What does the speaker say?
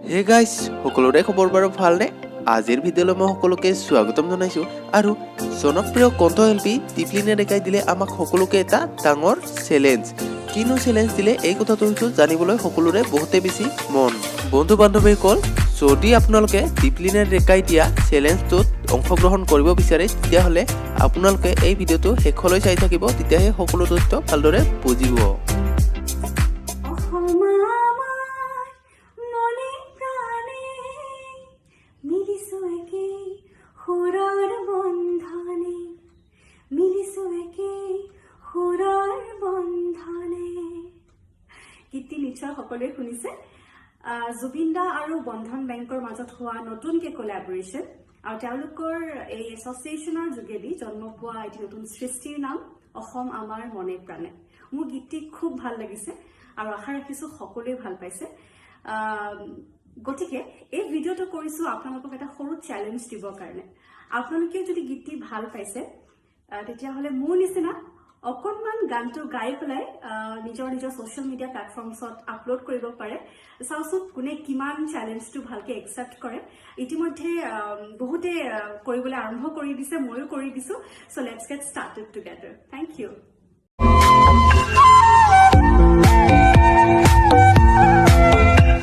হে গাইছ, সকলোৰে খবৰ বাৰু ভালনে? আজিৰ ভিডিঅ'লৈ মই সকলোকে স্বাগতম জনাইছোঁ। আৰু জনপ্ৰিয় কণ্ঠশিল্পী দীপলিনা ডেকাই দিলে আমাক সকলোকে এটা ডাঙৰ চেলেঞ্জ। কিনো চেলেঞ্জ দিলে, এই কথাটো হয়তো জানিবলৈ সকলোৰে বহুতে বেছি মন। বন্ধু বান্ধৱীসকল, যদি আপোনালোকে দীপলিনা ডেকাই দিয়া চেলেঞ্জটোত অংশগ্ৰহণ কৰিব বিচাৰে, তেতিয়াহ'লে আপোনালোকে এই ভিডিঅ'টো শেষলৈ চাই থাকিব, তেতিয়াহে সকলো তথ্য ভালদৰে বুজিব। অসম আমাৰ মনে প্ৰাণে মিলিছো একেই সুৰৰ বন্ধনে, মিলিছো একেই সুৰৰ বন্ধনে। গীতটি নিশ্চয় সকলোৱে শুনিছে। জুবিন দা আৰু বন্ধন বেংকৰ মাজত হোৱা নতুনকে কোলাবৰেশ্যন আৰু তেওঁলোকৰ এই এছ'চিয়েশ্যনৰ যোগেদি জন্ম পোৱা এটি নতুন সৃষ্টিৰ নাম অসম আমাৰ মনে প্ৰাণে। মোৰ গীতটি খুব ভাল লাগিছে আৰু আশা ৰাখিছোঁ সকলোৱে ভাল পাইছে। গতিকে এই ভিডিঅ'টো কৰিছোঁ আপোনালোকক এটা সৰু চেলেঞ্জ দিবৰ কাৰণে। আপোনালোকেও যদি গীতটি ভাল পাইছে, তেতিয়াহ'লে মোৰ নিচিনা অকণমান গানটো গাই পেলাই নিজৰ নিজৰ ছ'চিয়েল মিডিয়া প্লেটফৰ্মছত আপলোড কৰিব পাৰে। চাওচোন কোনে কিমান চেলেঞ্জটো ভালকে একচেপ্ট কৰে। ইতিমধ্যে বহুতে কৰিবলৈ আৰম্ভ কৰি দিছে, ময়ো কৰি দিছোঁ। So let's get started together. Thank you.